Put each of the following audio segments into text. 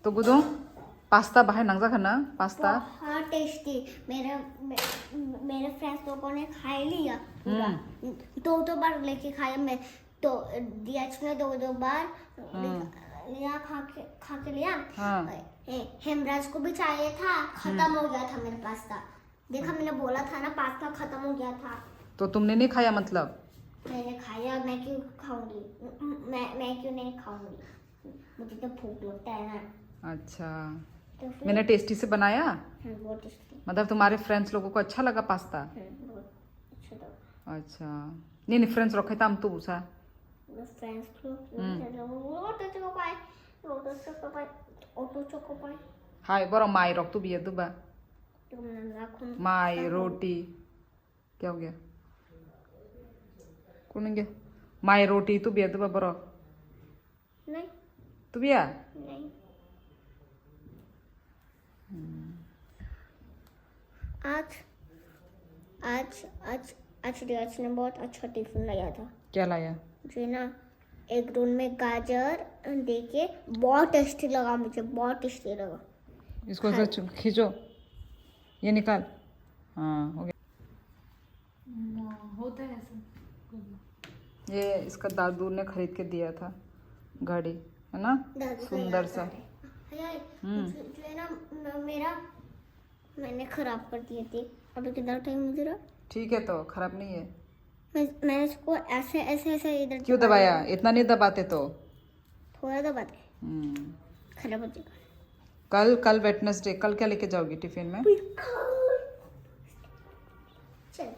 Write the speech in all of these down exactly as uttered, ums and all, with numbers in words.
तो गुदुं पास्ता बाहर नंगजा खाना पास्ता। बहुत टेस्टी। मेरे मे, मेरे फ्रेंड्स लोगों ने खा ही लिया पूरा। दो दो बार लेके खाया मैं। तो दियाच ने दो दो बार लिया, खा के खा के लिया। हाँ। हेमराज को भी चाहिए था, खत्म हो गया था मेरा पास्ता। देखा, मैंने बोला था ना, पास्ता खत्म हो गया था। तो तुमने नहीं खाया मतलब? मैंने खाया। मैं क्यों खाऊंगी? मैं मैं क्यों नहीं खाऊंगी? मुझे तो भूख लगता है ना। अच्छा। तो फिर मैंने टेस्टी से बनाया। हम्म, बहुत टेस्टी। मतलब तुम्हारे फ्रेंड्स लोगों को अच्छा लगा पास्ता? हम्म, बहुत अच्छा था। अच्छा। नहीं नहीं, फ्रेंड्स रखे तम तो उसा। फ्रेंड्स लोग लोटस चोको पाए, लोटस चोको पाए, ऑटो चोको पाए। Hai, boro mai rok tubiya duba. तुम रखो। Mai, roti. क्या हो गया? कौन गया? Mai, roti tubiya duba boro. नहीं। Tubiya? नहीं। आज आज आज आज रियाज ने बहुत अच्छा टिफिन लाया था। क्या लाया? जो है ना, एग रोल में गाजर देके बहुत टेस्टी लगा मुझे, बहुत टेस्टी लगा। इसको ऐसे खींचो, ये निकाल। हाँ, हो गया। होता है ऐसा। ये इसका दादू ने खरीद के दिया था घड़ी, है ना? दादू का सुंदर याद सा। आ रहा है। भैया, जो जो है ना, म- मेरा मैंने खराब कर दिए थे। अभी कितना टाइम हो रहा? ठीक है, तो खराब नहीं है। मैं मैंने इसको ऐसे ऐसे ऐसे इधर क्यों दबाया? इतना नहीं दबाते तो। थोड़ा दबाते, हम्म। खराब हो जाएगा। कल कल वेडनेसडे, कल क्या लेके जाओगी टिफिन में? चल,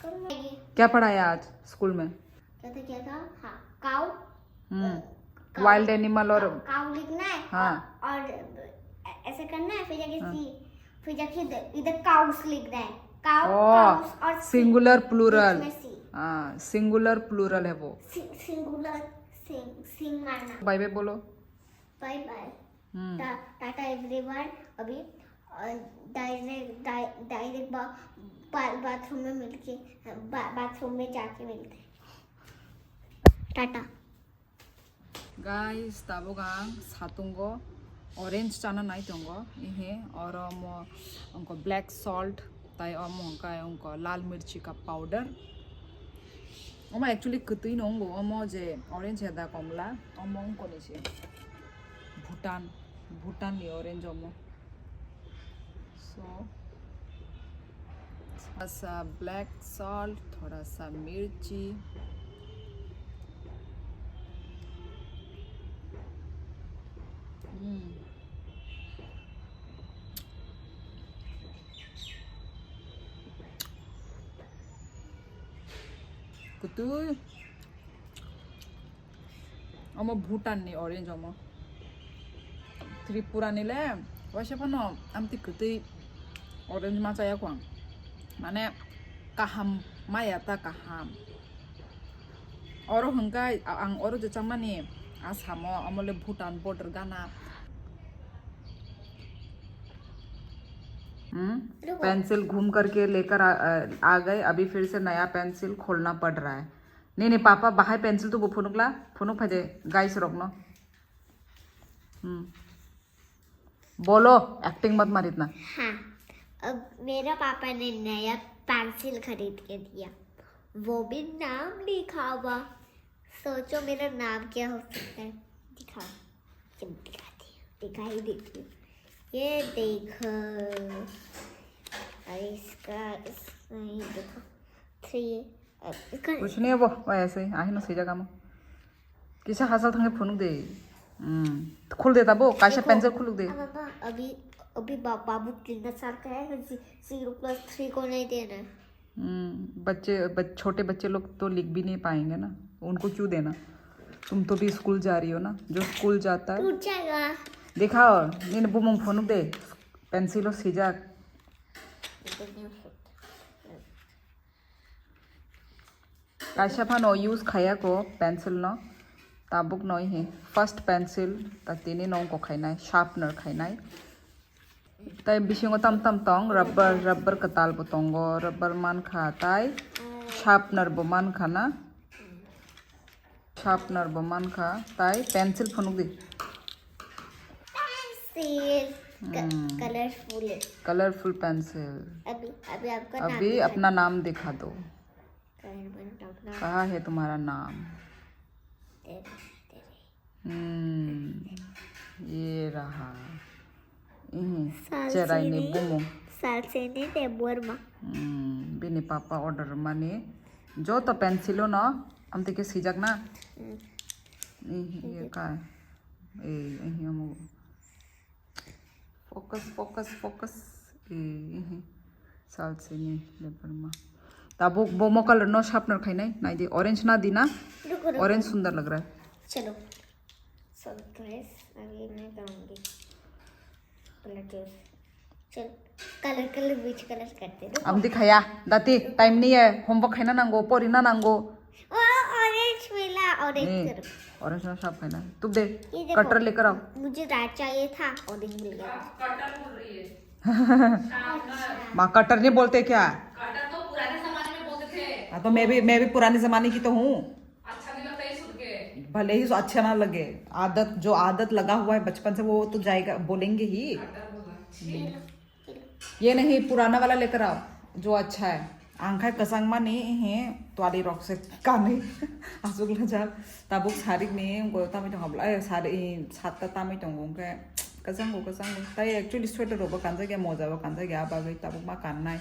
कल मैं क्या पढ़ाया आज स्कूल में? क्या था, क्या था? हाँ, काऊ। हम्म। वाइल्ड एनिमल और काऊ लिखना है। हाँ। और ऐसे करना है, फिर जाके सी, फिर जाके इधर इधर काउस लिखना है। काउ ओ, काउस और सिंगुलर प्लूरल। में सी। हाँ, सिंगुलर प्लूरल है वो। सिंगुलर सिंग सिंग मारना। बाय बाय बोलो। Bye bye. हम्म। Tata everyone. अभी डायरेक्ट डायरेक्ट बाथरूम में मिलके, बाथरूम में जाके मिलते हैं। Tata. Guys, tabuk ang satungo orange chana nai tongo. Ihe, oro mo ongko black salt, tai omo hwnkhe ongko lal mirchi ka powder. Omo actually kwtwi no wngo, omo je orange heda komla, omo ongko ni se Bhutan, Bhutan ni orange omo. So, थोड़ा सा black salt, थोड़ा सा मिर्ची। Hmm. Kutu. Omo Bhutan ni orange omo. Tripura ni le waisa phano amtwi kwtwi orange ma chaya kho ang. Mane kaham maya ta kaham. Oro hwnkhe ang oro je chamani Assam o, omo le Bhutan border gana. Hmm? Pencil घूम करके लेकर आ, आ, आ गए, अभी फिर से नया पेंसिल खोलना पड़ रहा है। नहीं नहीं पापा, bahai pencil tubu phunukla, phunuk phaide guys rokno. Hmm. Bolo, acting mat maritna. हाँ, अब मेरा पापा ने नया पेंसिल खरीद के दिया, वो भी नाम लिखा हुआ। सोचो मेरा नाम क्या हो सकता है। दिखाओ, ये दिखाती हूँ, दिखाई देती हूँ। ये देखो, और इसका इसका ये देखो, three. Kuch nahi, wo, wo aise hi, ahi no sija kamo. Kisa hasal thange phunuk de. Hmm. Khul de tabo, kaisa pencil khuluk de. अब पापा, अभी अभी बा, बाबू कितना साल का है? जीरो प्लस थ्री को नहीं देना है। हम्म, बच्चे बच, छोटे बच्चे लोग तो लिख भी नहीं पाएंगे ना, उनको क्यों देना? तुम तो भी स्कूल जा रही हो ना, जो स्कूल जाता है। टूट जाएगा। दिखाओ, नहीं नहीं, bumung phunuk de, pencil o sijak. Kaisa phano use khaya ko pencil no, tabuk no hi first pencil ta tini no ko khainai, sharpener khainai. Tai bisingo tam tam tong, rubber, rubber kwtal bo tongo, rubber mankha tai sharpener bo mankha na. Sharpener bo mankha tai pencil phunuk di. तेल। क- हम्म। कलरफुल है। Colourful pencil. अभी अभी आपका नाम अभी दिखा अपना नाम दिखा दो। कहाँ है तुम्हारा नाम? तेरे, तेरे। हम्म, ये रहा। इही, Cherai ni bumung. Salsini Debbarma. Hmm, bini papa order mani joto pencil no amtike sijak na. Hmm. Ihi, ye ka. Eh, ihi amu. Focus, focus, focus. Eh, eh. Salsini Debbarma. Tabuk bomo color no sharpener khainai. Nai di orange na di na? Ruko, ruko. Orange sundar lag raha hai. चलो। So guys, अभी मैं करूँगी colour choose. चल, colour colour बीच कलर करते हैं। Amdi khaya, dati, time ni hai, homework khaina nango, porina nango. ओ ऑरेंज मिला, ऑरेंज करो। Orange na sharp khaina. Tum de, ये देखो, cutter lekar aao. मुझे रेड चाहिए था, ऑरेंज मिल गया। कटर बोल रही है। Ma, cutter nahi bolte kya? Cutter तो पुराने जमाने में बोलते थे। हाँ, तो मैं भी, मैं भी पुराने जमाने की तो हूँ। अच्छा नहीं लगता ये सुन के। भले ही अच्छा ना लगे, आदत, जो आदत लगा हुआ है बचपन से, वो तो जाएगा, बोलेंगे ही। कटर बोला। छी। ये नहीं, पुराना वाला लेकर आओ, जो अच्छा है। Ang khai kwchangmani, he, twali rok se kanwi. Aswk lajak. Tabuk sarik ni, go tamwi tongo bwla, eh, sari, satta tamwi tongo, hwnkhe kwchango, kwchango. Tai actually sweater rok bo kanjak ya, moja bo kanjak ya, ah bagwi tabuk ma kannai.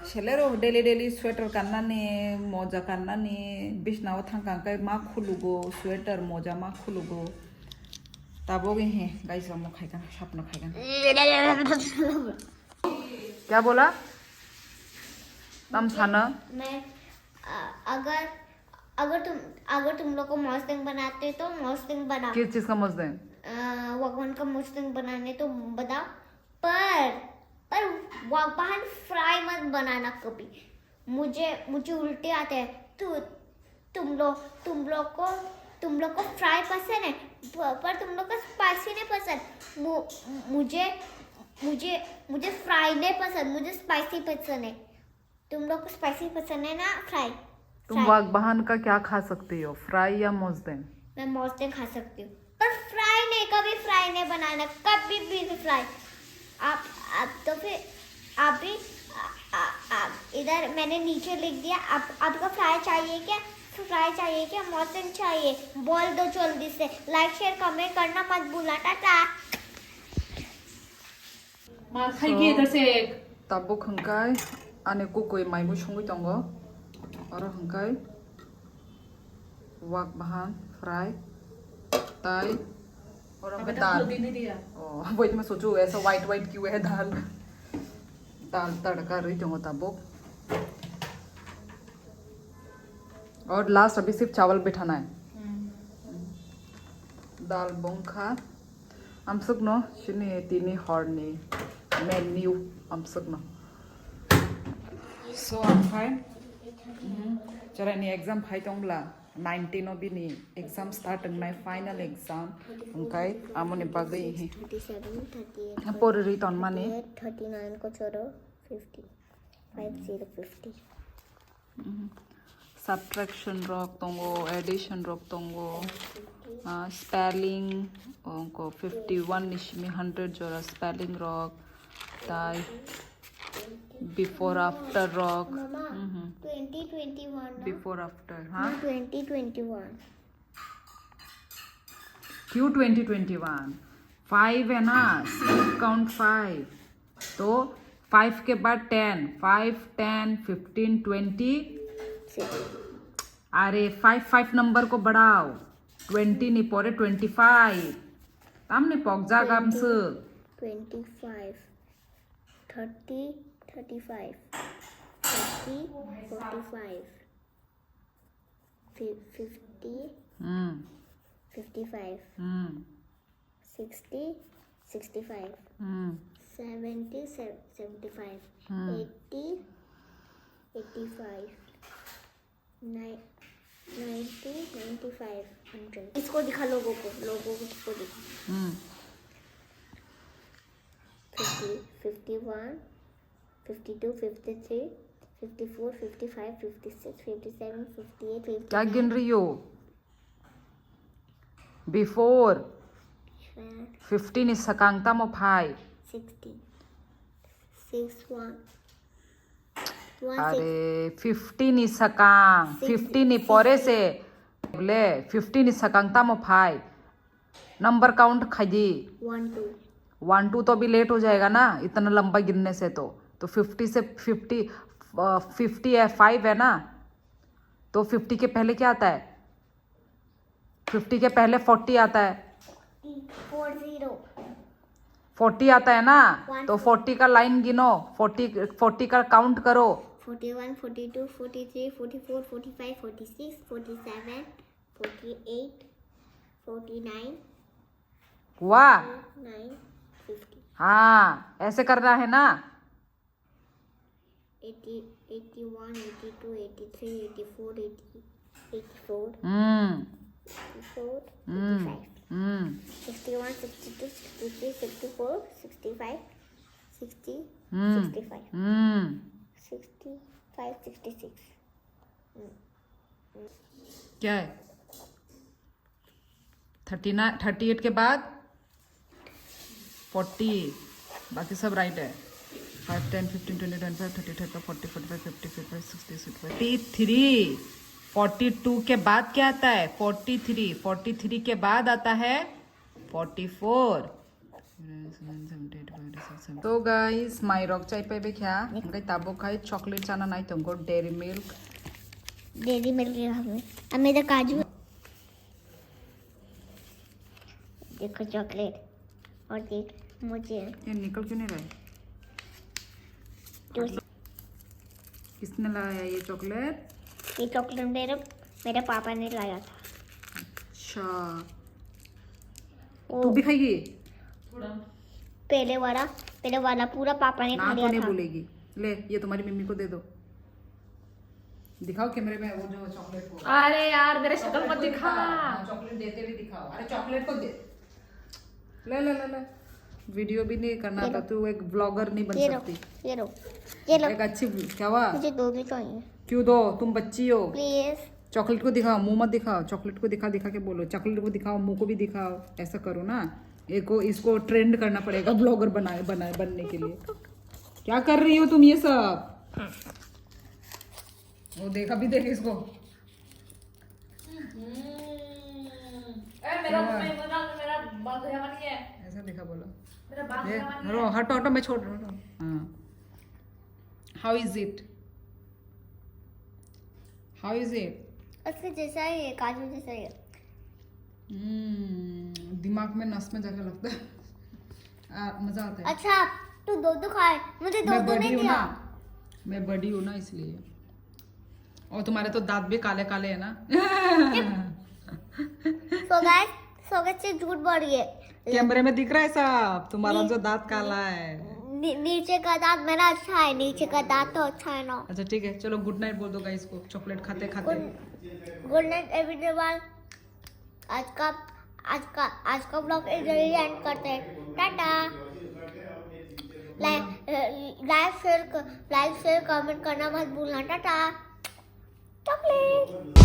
Sele rok daily, daily sweater kannani, moja kannani, bisna o thangkha hwnkhe ma khulugo, sweater, moja ma khulugo. Tabuk he, guys, omo khai kan, sapno khai kan. क्या बोला? Tam sana? मैं, अ, अगर, अगर तुम, अगर तुम लोग को मौजदंग बनाते तो मौजदंग बनाओ। किस चीज का मौजदंग? अ, वागवान का मौजदंग बनाने तो बताओ, पर, पर वागवान फ्राई मत बनाना कभी। मुझे, मुझे उल्टी आते हैं। तू, तुम लोग, तुम लोग को, तुम लोग को फ्राई पसंद है, प-, पर तुम लोग को स्पाइसी नहीं पसंद। मु-, मुझे, मुझे, मुझे फ्राई नहीं पसंद, मुझे स्पाइसी पसंद है। तुम लोग को स्पाइसी पसंद है ना, फ्राई? तुम फ्राई। वागबाहान का क्या खा सकती हो, फ्राई या मोजदें? मैं मोजदें खा सकती हूँ, पर फ्राई नहीं, कभी फ्राई नहीं बनाना, कभी भी नहीं फ्राई। आप, आप तो फिर आप भी, आ, आ, आ, इधर मैंने नीचे लिख दिया, आप, आपको फ्राई चाहिए क्या? फ्राई चाहिए क्या? मटन चाहिए? बोल दो जल्दी से। लाइक, शेयर, कमेंट करना मत भूलना। टाटा। मार खाएगी इधर से एक। Tabuk hwnkhe ani kukui mai mui songwi tongo. Oro hwnkhe wak bahan fry tai oro hwnkhe dal. Oh, wait, ma sochu aisa white white kyu hai dal. Dal tadka rwi tongo tabuk. Aur last abhi sirf chawal bithana hai. Dal bongkha. Amsukno sini tini horni menu amsukno. So, amphai, chwraini exam phai tongla, nineteen o bini exam start wngnai, final exam. Hwnkhe amoni bagwi hi. Thirty-seven, thirty-eight, poriri tonmani. Thirty-nine ko choro, fifty. Five zero fifty. Subtraction rok tongo, addition rok tongo, ah, spelling, ongko fifty one ni simi hundred jora spelling rok, tai before after rok. Mama, twenty twenty one na? Before after, ha? Twenty twenty one. Kyu twenty twenty one? Five hai na, six count five. To five ke baad ten, five, ten, fifteen, twenty. Are five, five number ko badhao. Twenty ni pore twenty five. Tamni pokjak amsuk. Twenty five, thirty, thirty five, forty, forty five, fifty, fifty five. Sixty, sixty five. Seventy, seventy five. Eighty, eighty five. Ninety, ninety five, hundred. इसको दिखा, लोगों को, लोगों को, इसको दिखा। Fifty, fifty one, fifty two, fifty three, fifty four, fifty five, fifty six, fifty seven, fifty eight, fifty nine. क्या गिन रही हो? Before. Fifty ni sakang tamo phai? Sixty. Six one. One six. Are, fifty ni sakang, six, fifty ni pore sixty. Se. Le, fifty ni sakang tamo phai? Number count khaidi. One two. One two to abhi late ho jayega na, itna lamba ginne se to. To fifty se fifty, uh, fifty hai, five hai na? To fifty ke pehle kya aata hai? Fifty ke pehle forty aata hai. Four zero. Forty aata hai na? One to forty ka line gino, forty, forty ka count karo. Forty one, forty two, forty three, forty four, forty five, forty six, forty seven, forty eight, forty nine. Hua? Nine, fifty. Haan, aise karna hai na? Eighty, eighty one, eighty two, eighty three, eighty four, eighty, eighty four, hmm, eighty four, hmm, eighty five, hmm, sixty one, sixty two, sixty three, sixty four, sixty five, sixty, hmm, sixty five, hmm, sixty five, sixty six. क्या है? Thirty nine, thirty eight के बाद फोर्टी, बाकी सब राइट है। Five, ten, fifteen, twenty, twenty five, thirty, thirty forty, forty five, fifty six, forty three. Forty three के बाद क्या आता है? Forty three. फ़ोर्टी थ्री के बाद आता है फ़ोर्टी फ़ोर। तो गाइस, माइरक चाय पाइबे क्या? हमके ताबो खाई चॉकलेट चाना नहीं तुमको, डेयरी मिल्क। Dairy milk. हमें तो काजू। देखो चॉकलेट। और देख मुझे। ये निकल क्यों नहीं रहा है? जो किसने लाया ये चॉकलेट? ये चॉकलेट मेरे, मेरे पापा ने लाया था। अच्छा। वो तू भी खाएगी? पहले वाला, पहले वाला पूरा पापा ने खा लिया था। बोलेगी। ले, ये तुम्हारी मम्मी को दे दो। दिखाओ कैमरे में वो जो चॉकलेट को। अरे यार, मेरे शक्ल मत दिखा। हाँ, चॉकलेट देते हुए दिखाओ। अरे, चॉकलेट को दे। ले, ले, ले, ले। वीडियो भी नहीं करना था, तू एक व्लॉगर नहीं बन सकती। ये लो, ये लो। एक अच्छी, क्या हुआ? मुझे दो भी चाहिए। क्यों दो? तुम बच्ची हो। प्लीज। चॉकलेट को दिखाओ, मुंह मत दिखाओ। चॉकलेट को दिखा, दिखा के बोलो, चॉकलेट को दिखाओ, मुंह को भी दिखाओ, ऐसा करो ना। एक को, इसको ट्रेंड करना पड़ेगा व्लॉगर बनाए, बनाए, बनने के लिए। क्या कर रही हो तुम ये सब? वो देख, अभी देख इसको। हम्म। ए, मेरा, मेरा, मेरा बाल धोया नहीं है। ऐसा दिखा बोलो। मेरा बाल धोया नहीं है। हटो, हटो, मैं छोड़ रहा हूँ। हाँ। How is it? How is it? उसके जैसा ही है, काजू जैसा ही है। हम्म, दिमाग में, नस में जाके लगता है। आ, मजा आता है। अच्छा, तू दो दो खाए, मुझे दो दो नहीं दिया। मैं बड़ी हूँ ना, इसलिए। और तुम्हारे तो दांत भी काले काले है ना। So guys, so guys से झूठ बोल रही है। कैमरे में दिख रहा है सब, तुम्हारा जो दांत काला है। नीचे का दांत मेरा अच्छा है, नीचे का दांत तो अच्छा है ना। अच्छा, ठीक है, चलो गुड नाइट बोल दो गाइस को, चॉकलेट खाते खाते। Good night everyone. आज का, आज का, आज का व्लॉग इधर ही एंड करते हैं। Tata. Like, like, share, like, share, comment करना मत भूलना। टाटा। चॉकलेट।